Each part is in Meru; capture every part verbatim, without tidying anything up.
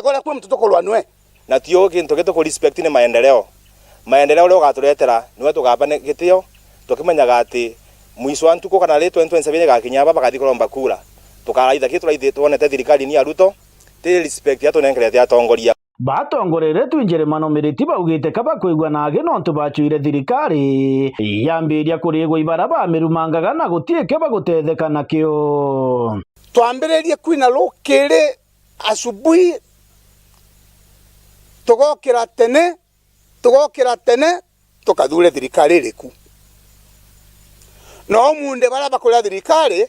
Uria kwi muntu tukurwa nwe. Na tio gintu gi tuku respect ni maendeleo. Maendeleo uria ugaturetera niwe tugamba ni gitio, tukimenyaga ati mwisho wa ntuku kana ri twenty twenty-seven igakinya aba bakathi kuromba kura. Tukaraitha ki turaithi twonete thirikari ni ya Ruto, ti respect ya tunenkerete atongoria. Batongoreretwe i Njeremano Miriti baugite ka bakwigua nagi nontu bacwire thirikari yambiria kurigwa ibara bamirumangaga na guti kio bagutetheka nakio. Twambiririe kwina rukiri asubuhi, tugokira tene, tugokira tene, tukathure thirikari iriku. Na umunthi baria bakuria thirikari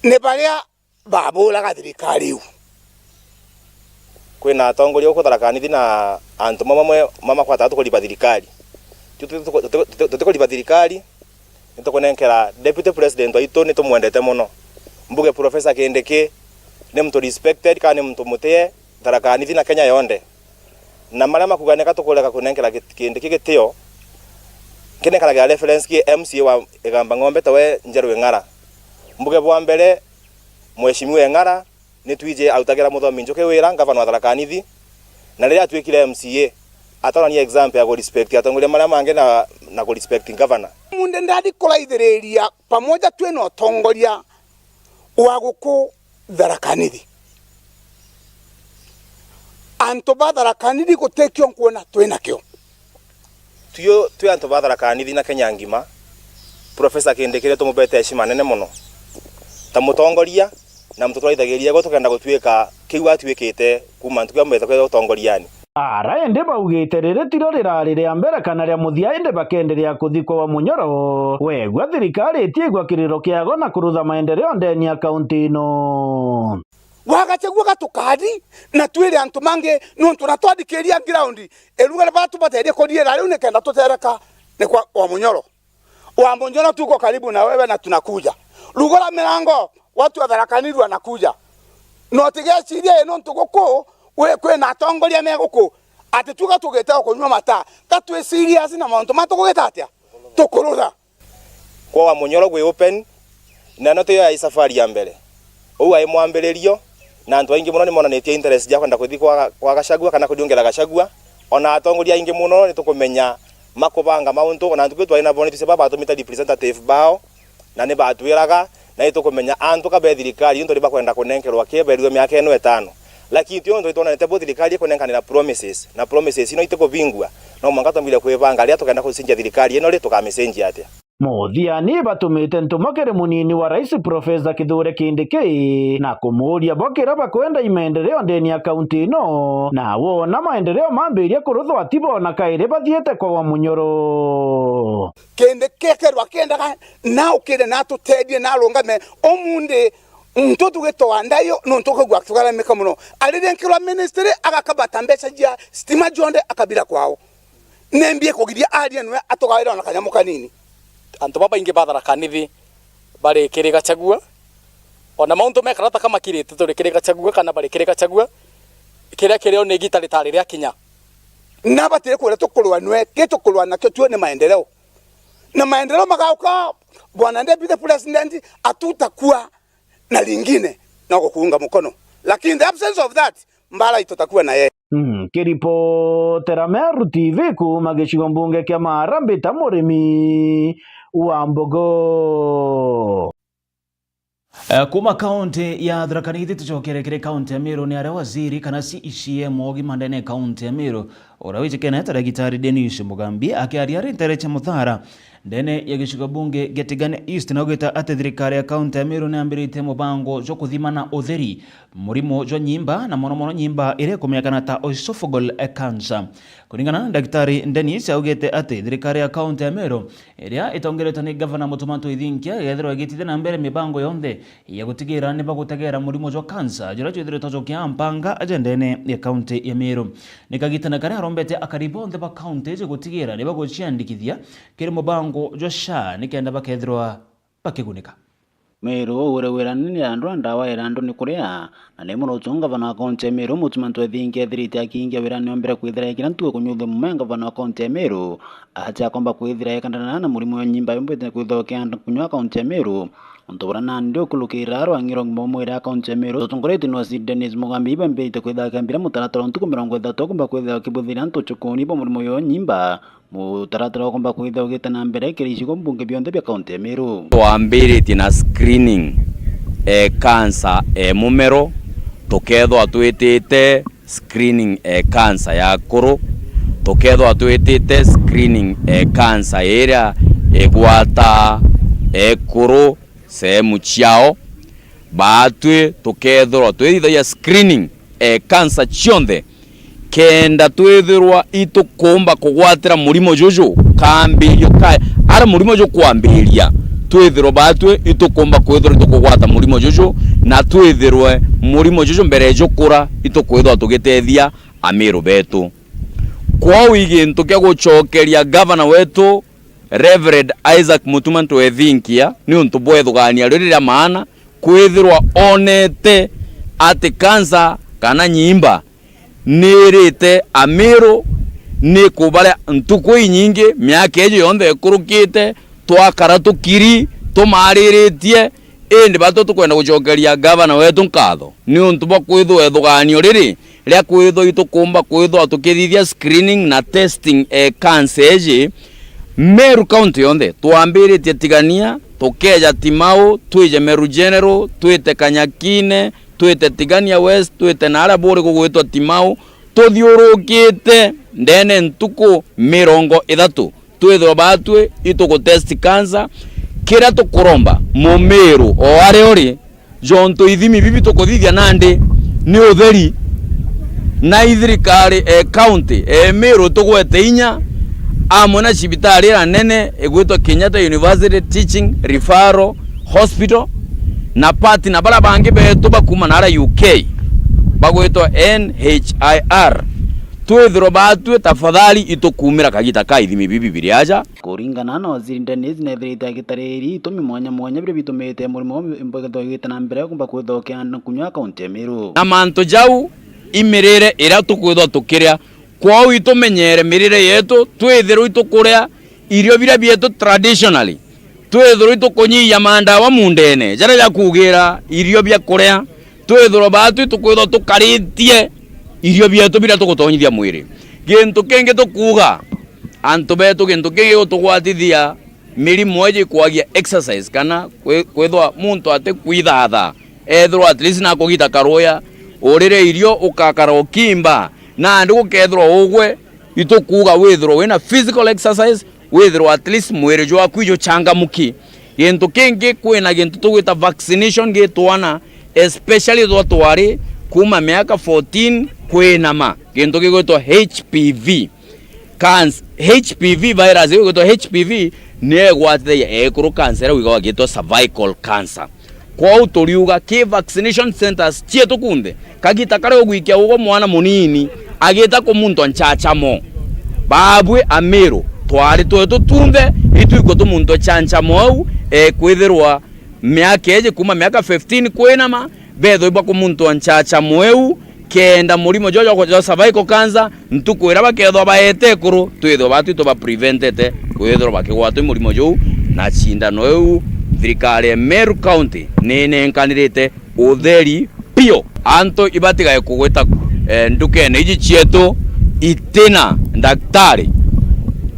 ni baria baburaga thirikari iu. Kwina atongoria guku Tharaka Nithi na antu mamwe mwe mamakwataga tukuriba thirikari. Tio tuti-, tuti-, tuti-, tutikuriba thirikari, ni tukunenkera Deputy President waitu, ni tumwendete mono. Mbuge Professor Kindiki ni muntu respected, kana ni muntu mutie Tharaka Nithi na Kenya yonthe. Na maria makuganika tukurega kunenkera git-, Kindiki gitio, nkinenkeragira reference ki M C A wa Igamba Ng'ombe tawe Njeru Ing'ara. Mbuge bwa mbere, Mheshimiwa Ing'ara, ni twiji autagira Muthomi Njuki wira, ngavana wa Tharaka Nithi, na riria atuikire M C A, atonania example ya ku respect atongoria maria mangi na, na ku respect ngavana. Munthi ndadi kuraithiriria pamoja twina utongoria wa guku Tharaka Nithi. Antu ba Tharaka Nithi gutikio nkwona twinakio. Tuo twi antu ba Tharaka Nithi na Kenya ngima, Professor Kindiki ni tumubete heshima nene mono ta mutongoria, na muntu turaithagiria igwe tukenda gutuika kiu atuikite kuuma ntuku ya mbere kwija utongoriani. Ara indi baugite riri tirio rirari ria mbere kana ria muthia, indi bakenderea kuthikwa wa Munyoro. Wegua thirikari itiigua kiriro kiago na kurutha maendeleo ndeni ya kaunti ino. Wa Gachagua gatukari na twire antu mangi, nontu na twandikiria ground, iruga riria tubaterie kuriira riu nikenda tutereka ni kwa wa Munyoro. Wa Munyoro tuko karibu na wewe na tunakuja. Rugura mirango, watu wa Tharaka Nithi wanakuja. Na utigecirie ii nontu guku, wi-, kwina atongoria me guku, ati tuga tugite o kunyua mata. Ka twi serious na mauntu ma tukugita atia? Tukurutha. Kwa wa Munyoro gwi open, na no tiyo yai safari ya mbere. Uu ai mwambiririo, na antu aingi mono ni monanitie interest ya kwenda kuthi kwa, kwa Gachagua kana kuriungera Gachagua. Ona atongoria aingi mono ni tukumenya makubanga mauntu, ona ntuku twari nabo ni tucia babatumite representative bao, na ni batwiraga, na ni tukumenya antu ka be thirikari, untu ni bakwenda kunenkerwa ki berue miaka ino itano. Lakini tio untu twonanite bo thirikari ikunenkanira promises, na promises ino itikubingua. No mwanka twambire kwibanga riria tukenda kucenjia thirikari ino ri, tukamicenjia atia? Muthiani batumite ntuma kiri munini wa rais Professor Kithure Kindiki na kumuuria bo kiria bakwenda i maendeleo ndeni ya kaunti ino, na wona maendeleo mambiria kuruthwa ti bo na kairi bathiite kwa wa Munyoro. Kindiki ekerwa akiendaga na ukire na atutethie na arungame umunthi muntu tugitwa ndayo nontu ukigua tugaramika mono. Aririe nkirwa ministry agakabata mbeca cia stima cionthe akabira kwao. Nembi ikugiria aria nwe atugawira ona kanyamu kanini. Antu babaingi ba Tharaka Nithi bari kiri Gachagua. Ona mauntu mekara ta kamakirite turi kiri Gachagua kana bari kiri Gachagua. Kiria kirio ni igita ritari riakinya. Na batiri kuria tukurwa nwe, ki tukurwa nakio tuo ni maendeleo. Na maendeleo magauka, Bwana Deputy President, hatutakuwa na lingine na kukuunga mkono. Lakini the absence of that, mbara itutakuwa na yeye. Mm, kiripotera Meru T V kuuma gicigo mbunge kia Maara, mbita Murimi wa Mbogo. Eh, kuuma kaunti ya Tharaka Nithi tucokere kiri kaunti ya Meru, ni aria waziri kana C E C ya ugima ndene ya kaunti ya Meru, uria wijikene ta Dagitari Dennis Mugambi, akiaria ari ntere cia Muthara, ndene ya gicigo bunge gia Tigania East, na augite ati thirikari ya kaunti ya Meru ni yambiritie mubango jwa kuthima na utheri murimo jwa nyimba, na mono mono nyimba iria ikumenyekana ta esophageal cancer. Kuringana na Daktari Dennis, augite ati thirikari ya kaunti ya Meru, iria itongeretwe ni Gavana Mutuma M'Ethingia, igethirwa igitithia na mbere mibango yonthe ya gutigira ni bagutegera murimo jwa cancer, juria jwithiritwe jukiampanga aja ndene ya kaunti ya Meru. Ni kagitene karia arombete akari bonthe ba kaunti iji gutigira ni baguciandikithia kiri mubango jwa SHA nikenda bakethirwa bakigunika. Meru uu uri wirani ni irandu ria ndawa ya irandu ni kuria, na ni murutu ngavana wa kaunti ya Meru, Mutuma M'Ethingia, ethirite akiingia wirani wa mbere kwithira ekira ntuo kunyuthia mume ngavana wa kaunti ya Meru, ati akomba kwithira ekandana na murimo wa nyimba yumbite kwithwa ukianda kunywa kaunti ya Meru, Untu buria nandi ukurukira rwang'i rwa ugima bwa mwiri a kaunti ya Meru, rutongoretue ni Waziri Dennis Mugambi, ibambirite kwithira bakiambira mutaratara wa ntuku mirongo ithatu ukumba kwithira ukibuthiria antu uchukuni bwa murimo uyu wa nyimba. Mutaratara ukumba kwithira ugite na mbere kiri icigo mbunge bionthe bia kaunti ya Meru. Twambiritie na screening e cancer e mumero, tukethwa twitite screening e cancer ya akuru, tukethwa twitite screening e cancer iria igwata ekuru sehemu ciao. Baatwi tukethirwa twithithagia screening e cancer cionthe, kenda twithirwa itukumba kugwatira murimo juju kambirio ka, ara murimo jukwambiria, twithirwe baatwi itukumba kwithirwa itukugwata murimo juju, na twithirwe murimo juju mbere jukura itukwithirwa tugitethia Amiru betu. Kwou i gintu kia gucokeria gavana wetu Reverend Isaac Mutuma Ntwethinkia niuntu bwa ithugania riri ria maana, kwithirwa onete ati kansa kana nyimba nirite Amiru, ni kubaria ntuku inyingi, miaka iji yonthe ikurukite, twakara tukiri, tumariritie, indi batwi tukwenda gucokeria gavana wetu nkatho niuntu bwa kwithirwa ithugaanio riri ria kwithirwa itukumba kwithirwa tukithithia screening na testing e cancer iji Meru County yonthe. Twambiritie Tigania, tukeja Timau, twije Meru General, twite Kanyakine, twite Tigania West, twite naaria buri gugwitwa Timau, tuthiurukite ndene ntuku mirongo ithatu. Twithirwa baatwi itugutest cancer. Kiria tukuromba Mumiru o aria uri, jontu ithimi bibi tukuthithia nandi ni utheri, na ithirikari e county e Miru tugwete inya, amwe na cibitari iria nene igwitwa Kenyatta University Teaching Referral Hospital, na partner baria bangi betu bakuuma naaria U K bagwitwa N H I R. Twithirwe baatwi, tafadhali itukuumira kagita ka ithimi bibi biri aja. Kuringana na Waziri Dennis, neethirite agitariri itumi mwanya mwanya biria bitumite murimo mbwegethwa igite na mbere kumba kwithwa ukiana kunywa kaunti ya Meru. Na mantu jau i mirire iria tukwithwa tukiria. Kwou itumenyere mirire yetu, twithirwe itukuria irio biria bietu traditionally. Twithirwe itukunyiyia mandawa mundene jaria jakuugira irio bia kuria, twithirwe baatwi tukwithwa tukaritie irio bietu biria tugutonyithia mwiri. Gintu kingi tukuuga, antu betu, gintu kingi gigutugwatithia mirimo iji kwagia exercise kana kwi-, kwithwa muntu atikwithatha. Ethirwa at least nakugita karuya, urire irio, ukakara ukimba, nandi gukethirwa ugwe, itukuuga withirwe wina physical exercise, withirwe at least mwiri jwaku ijuchangamuki. Gintu kingi, kwina gintu tugwita vaccination gi twana, especially twa twari kuuma miaka fourteen kwinama, gintu gigwitwa H P V. Canc-, H P V virus iu igwitwa H P V niyo igwatithagia eekuru cancer iria wigagwa igitwa cervical cancer. Kwou turiuga ki vaccination centers cietu kunthe, kagita karia ugwikia ugwe mwana munini agita kumuntwa nchachamo. Baabwi Amiru, twari twetu tunthe itwikwe tumuntwe chanchamo au, ekwithirwa miaka iji kuuma miaka fifteen kwinama, bethwe ibwa kumuntwa nchachamo iu, kenda murimo jwa, jwa, jwa cervical cancer, ntuku iria bakethwa baete ekuru, twithwe baatwi tuba preventete kwithirwa bakigwatwa i murimo juu, na cindano iu thirikari ya Meru County ni inenkanirite utheri piu. Antu ibatigae kugwita, eh, ndukene iji cietu itina ndaktari.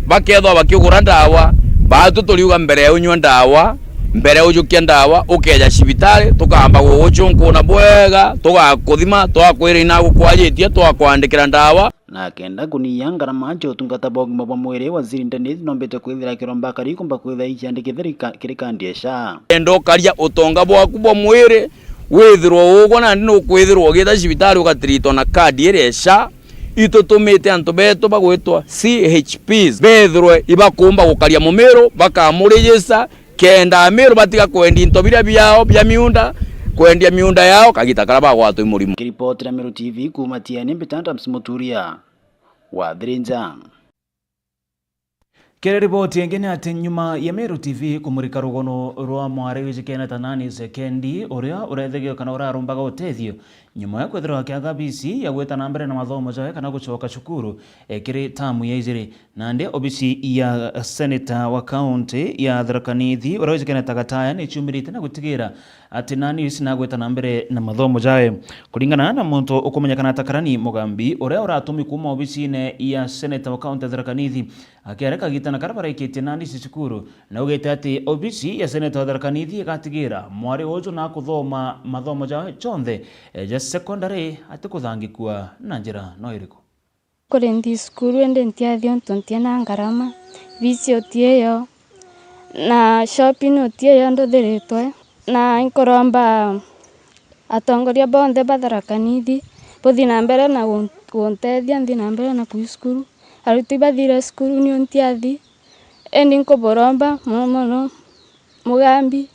Bakethwa bakigura ndawa, baatwi turiuga mbere ya unywa ndawa, mbere ya ujukia ndawa, ukeja cibitari, tukamba guguchunkuna bwega, tugakuthima, twakwira ina gukwajitie, twakwandikira ndawa. Na kenda kunyia ngarama cia utungata bwa ugima bwa mwiri, Waziri Dennis nombite kwithira akiromba akari kumba kwithira iciandikithia rika-, kiri kandi ya SHA. Kenda ukaria utonga bwaku bwa mwiri, withirwa ugwa nandi nukwithirwa ugita cibitari ugatiritwa na kadi iria ya SHA. Itutumite antu betu bagwitwa C H Ps bethirwe ibakumba gukaria Mumiru, bakamurijista, kenda Amiru batiga kwendia into biria biao bia miunda, kwendia miunda yao kagita karia bagwatwa i murimo. Kiripotira Meru T V kuuma Tiani, mbita Adams Muturia wa Thirinja. Kiri riboti ingi ni ati nyuma ya Meru T V kumurika rugono rwa mwari wijikene ta Nani Sekendi, uria urethagio kana urarumbaga utethio Nyuma ya kwithirwa akiaga visa ya gwita na mbere na mathomo jawe kana gucoka cukuru, eh, kiri tamu ya ijiri, nandi obisi ya seneta wa kaunti ya Tharaka Nithi, uria wijikene ta Gataya, ni ciumirite na gutigira ati nani ici nagwita na mbere na mathomo jawe. Kuringana na muntu ukumenyekana ta Karani Mugambi, uria uratumi kuuma obisine ya seneta wa kaunti ya Tharaka Nithi, akiaria kagitana karia baraikitie nandi ici cukuru, na augite ati obisi ya seneta wa Tharaka Nithi igatigira mwari uju na kuthoma mathomo jawe jonthe, eh, ja secondary atikuthangikua na njira no iriku. Kuri nthi cukuru indi ntiathi untu ntiena ngarama, visa utiyo, na shopping utiyo nduthiritwe, na inkuromba atongoria bonthe ba Tharaka Nithi buthi na mbere na gun-, guntethia nthi na mbere na kuthi cukuru. Aruti bathire cukuru niu ntiathi, indi nkuburomba mono mono, Mugambi,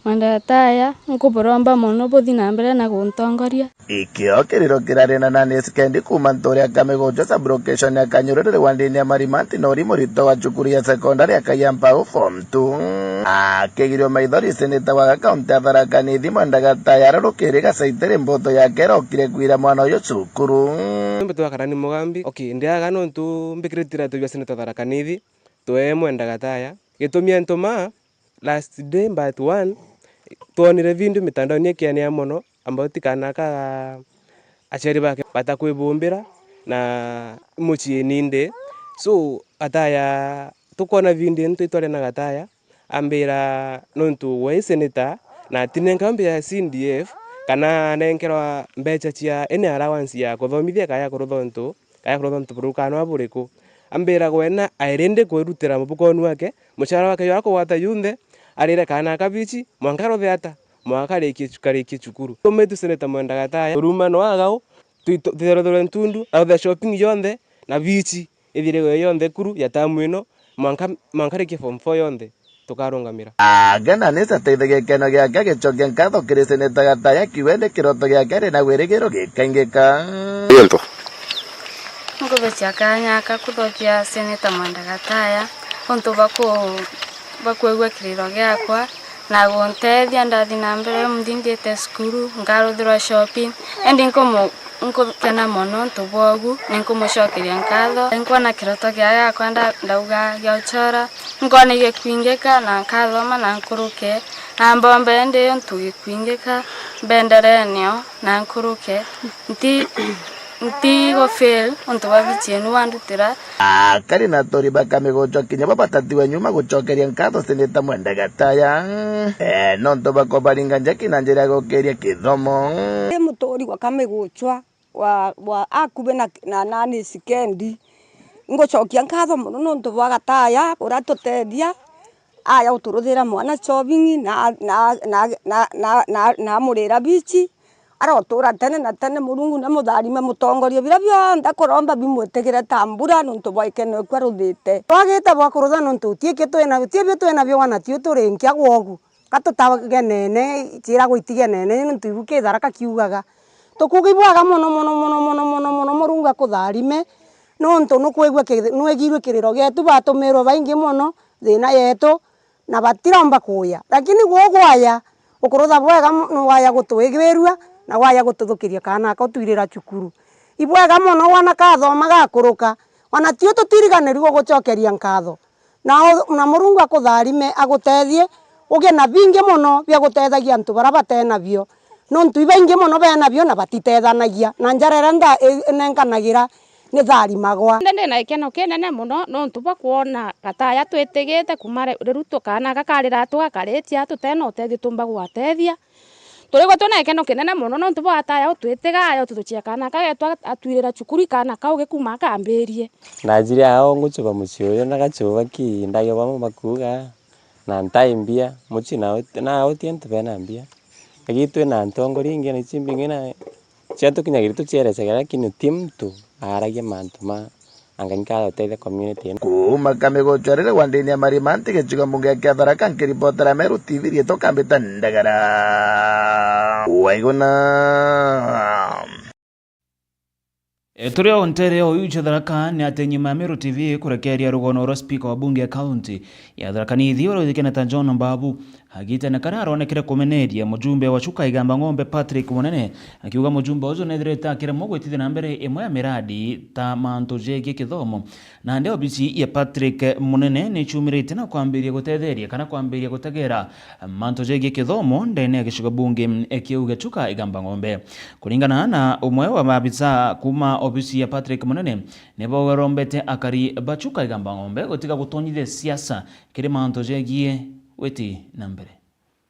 Mwenda Gataya, nkuburomba mono buthi na mbere na guntongoria. Ikio kiriro kirari na nani sikendi kuuma ntuuri ya Kamiguchwa sub-location ya Kanyururire wandini ya Marimanti, na uri murito wa cukuru ya sekondari ya Kayambau form two. Akigirio maithori, seneta wa kaunti ya Tharaka Nithi Mwenda Gataya ararukiri gacaitiri mboto yake irokire kwira mwana uyu cukuru. Mbe twa Karani Mugambi, okay, ndiaga nontu mbikirite iratu bia seneta Tharaka Nithi, twe Mwenda Gataya. Gitumi antu ma last day but one, twonire video mitandaoni ikiania mono, ambao ti kana ka aciari bake batakwibumbira na mucii ninde. So, Gataya, tukwona video ino twitwaria na Gataya, ambira nontu we seneta na atinenkerwa mbia ya C D F, kana anenkerwa mbecha cia any allowance ya kuthomithia kaya kurutha untu, kaya kurutha untu burukanwa buriku. Ambira gwena airinde kwirutira mubukoni wake, mucara wake jwa kugwata junthe, arire kaana aka bichi, mwanka aruthe ata? Mwanka arikie cu-, karikie cukuru. Tumitu seneta Mwenda Gataya, uruma no agau, twitherethore ntundu, aruthe shopping jonthe, na bichi, ithirigwe yonthe kuru ya tamu ino, mwanka, mwanka arikie form four yonthe, tukarungamira. Agena nisa ateithagia gikeno giake agicokia nkatho kiri seneta Gataya, kiuga indi kiroto giake ari na wirigiro gikaingika. Into. Nkubecia kanya aka kuthokia seneta Mwenda Gataya, untu bwa ku-, bwa kwigua kiriro giakwa, na guntethia ndathi na mbere mthingite cukuru, nkaruthirwa shopping, indi nkumu-, nkukena mono untu bwa ugu, ni nkumucokeria nkatho. Nkwona kiroto gia giakwa nda-, ndauga gia uchora, nkona igikwingika, na nkathoma na nkuruke, na mbombe indi untu gikwingika, mbenderee nio, na nkuruke. Nti-, ntigo fail untu bwa bichi inu wandutira. Akari na aturi ba Kamiguchwa kinya bo batatiwe nyuma gucokeria nkatho seneta Mwenda Gataya, eh, nontu bakobaringa njeki na njira ya gukiria kithomo. Ndi muturi wa Kamiguchwa wa, wa akubi na, na nani sikendi, ngucokia nkatho mono nontu bwa Gataya uria atutethia, aja guturuthira mwana shopping na, na, na amurira bichi. Arotura tene na tene, Murungu namutharime mutongoria. Bira bionthe akuromba bimwitigire ta mbura nontu bwa gikeno eku aruthite. Twagite bwa kurutha nontu ti iki twina, ti ibio twinabio wana tio turi nkia gwogu. Ka tutagenene, ciiragwa itigenene nontu ibu ki Tharaka kiugaga. Tukuuga ibwega mono, mono, mono, mono, mono, mono, Murungu akutharime nontu nukwigua ki-, nwigirue kiriro gietu, batumirwe baingi mono thiina yetu. Na batiromba kuuya. Lakini gugwaya, ukurutha bwega mu-, ni waya gutwigwirua, na waya gututhukiria kaana aka utwirira cukuru. Ibwega mono wana kathoma gakuruka, ona tio tutiriganirua gugucokeria nkatho. Na u-, na Murungu akutharime, agutethie, ugie na bingi mono bia gutethagia antu baria batenabio. Nontu ibaingi mono benabio na batitethanagia, na njara iria nda-, i-, nenkanagira nitharimagwa. Ndi ndina gikeno kinene mono nontu bwa kwona Gataya twitigite kuma ri-, riru tukaana gakarira tugakaritia tutena utethio tumba gwatethia. Turigwa twina gikeno kinene mono nontu bwa Gataya utwitiga, aja ututhukira kaana kagetu atwirira cukuru ikaana kau gikuma akambirie. Ndajire ao ngucuba mucii uyu na gacuba ki ndagio bamwe bakuuga, na ntai mbia, mucii na uti, na uti antu bena mbia. Lakini twina ntongoria ingi na ici mbingi na cia tukinyagiri tucierecagira, lakini ti muntu aaragia mantu ma anga nkaga uteithia community ino. Kuuma Kamiguchwa riri wandini ya Marimanti gicigo mbunge kia Tharaka, nkiripotera Meru T V rietwa Kambita Ndagara. Waiguna. E, turi o ntere o iu cia Tharaka, ni ati nyuma ya Meru T V kurekeria rugono rwa speaker wa bunge ya kaunti ya Tharaka Nithi uria ujulikene ta John Mbabu, Agitene karia aronekire kumeneria mujumbe wa Chuka Igamba Ng'ombe Patrick Munene, akiuga mujumbe uju nethirite akiremwa gwitithia na mbere imwe ya miradi ta mantu jegie kithomo. Nandi obisi ya Patrick Munene nichumirite na kwambiria gutetheria kana kwambiria gutegera mantu jegie kithomo ndene ya gicigo bunge kiu gia Chuka Igamba Ng'ombe. Kuringana na umwe wa maabisa kuma obisi ya Patrick Munene, nibo barombete akari ba Chuka Igamba Ng'ombe gutiga gutonyithia siasa kiri mantu jegie witi na mbere.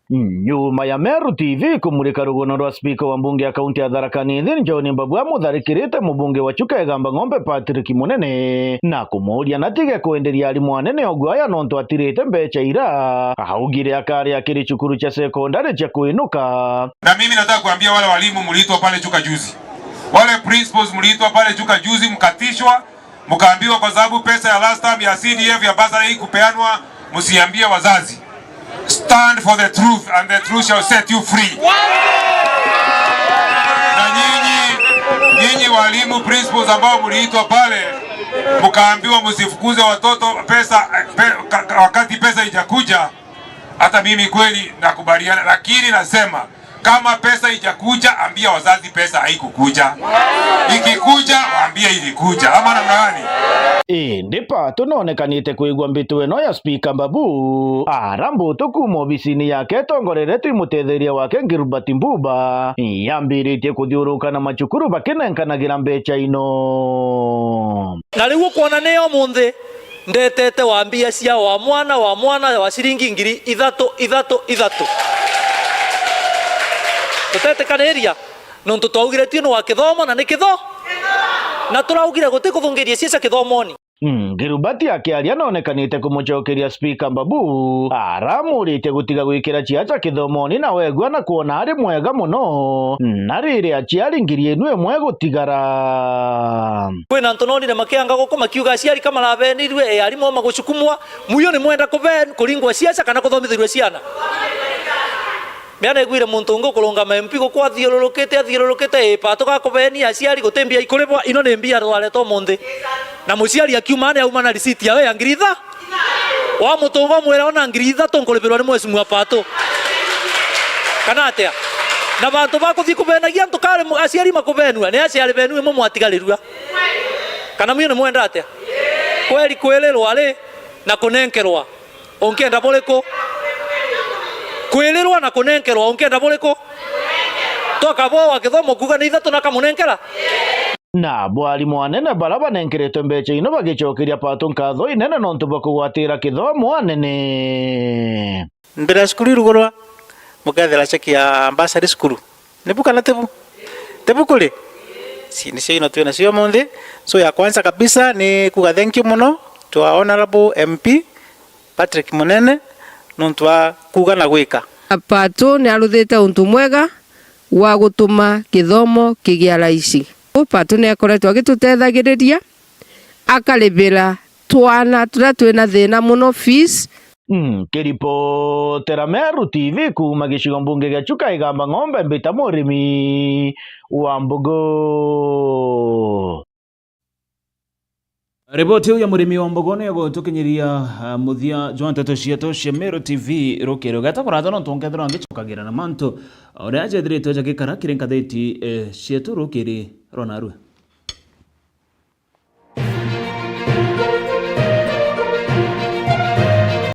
Nyuma ya Meru T V kumurika rugano rwa spika wa mbunge ya kaunti ya Tharaka Nithi, John Mbabu amutharikirite mubunge wa Chuka Igamba Ng'ombe Patrick Munene na kumuuria natige kwenderia arimu anene uguo aya nontu atirite mbecha ira augire akari akiri cukuru cia sekondari cia kwinuka. Na mimi nataka kuambia wale walimu mliitwa pale Chuka juzi, wale principals mliitwa pale Chuka juzi, mkatishwa, mkaambiwa kwa sababu pesa ya last term ya C D F ya bursary haikupeanwa, msiambie wazazi. Stand for the truth and the truth shall set you free. Na nyinyi, nyinyi walimu principals ambao mliitwa pale, mkaambiwa msifukuze watoto pesa, pe, ka, ka, wakati pesa ijakuja, hata mimi kweli nakubaliana, lakini nasema, kama pesa ijakuja, ambia wazazi pesa haikukuja. Ikikuja, waambie ilikuja. Ama namna gani? Indi Pato nonekanite kwigua mbitu ino ya spika Mbabu. Ara mbutu kuma obisini yake itongoreretwe i mutetheria wake Gilbert Mbuba, yambiritie kuthiuruka na macukuru bakinenkanagira mbecha ino. Na riu ukwona ni umunthi ndetete wa mbia cia wa mwana, wa mwana wa ciringi ngiri ithatu, ithatu, ithatu. Tutetikaniria, nontu twaugiretio ni wa kithomo na ni kitho-, na turaugire guti kuthungiria ciaca kithomoni. Mm, Gilbert akiaria nonekanite kumucokeria spika Mbabu, aramuritie gutiga gwikira ciaca kithomoni na wegua na kwona ari mwega muno, na riri aciari ngiri inu imwe gutigara. Kwina antu nonire makianga guku makiuga aciari ka marabenirue, e, arimu magucukumwa, muyo ni mwenda kuben-, kuringwa ciaca kana kuthomithirua ciana. Mea naiguire muntu ungi ukurungama M P guku athiururukite, athiururukite, ii, Pato gakubenia aciari guti mbia ikuribwa, ino ni mbia twareta umunthi. Na muciari akiuma ni auma na receipt yawe ya ngiri itha. Wamutunga umwire ona ngiri ithatu nkuribirwa ni mheshimiwa Pato. Kana atia? Na bantu bakuthi kubenagia antu kari mu-, aciari makubenua, ni aciari benu imwe mwatigarirua. Kana mio ni mwenda atia? Kweri kwirirwa ri na kunenkerwa. Unkienda buriku? Kwirirwa na kunenkerwa, unkienda buriku? Twakaboa kithomo kuuga ni ithatu na kamunenkera? Na bo arimu anene bara banenkeretwe mbecha ino bagicokeria Pato nkatho inene nontu bwa kugwatira kithomo anene. Mbere ya cukuru irugurwa, mukethira cheki ya bursary cukuru. Ni bu kana ti bu? Ti bu kuri? Si, nicio ino twina cio umunthi. So, ya kwanza kabisa ni kuga thank you muno to our honourable M P, Patrick Munene, nontu wa kuuga na gwika. Pato ni aruthite untu mwega wa gutuma kithomo kigia raici. Pato ni akoretwo agitutethagiriria, akaribira twana turia twina thina muno fees. Nkiripotera Meru T V kuuma gicigo mbunge gia Chuka Igamba Ng'ombe, mbita murimi wa mbogo. Riboti iu ya murimi wa mbogo niyo gutukinyiria, ah, muthia jwa nteto cietu cia Meru T V rukiri. Ugeta kuratha nontu nkethirwa ngicokagira na mantu uria jethirite jagikara kiri ngatheti, eh, cietu rukiri rwa narua.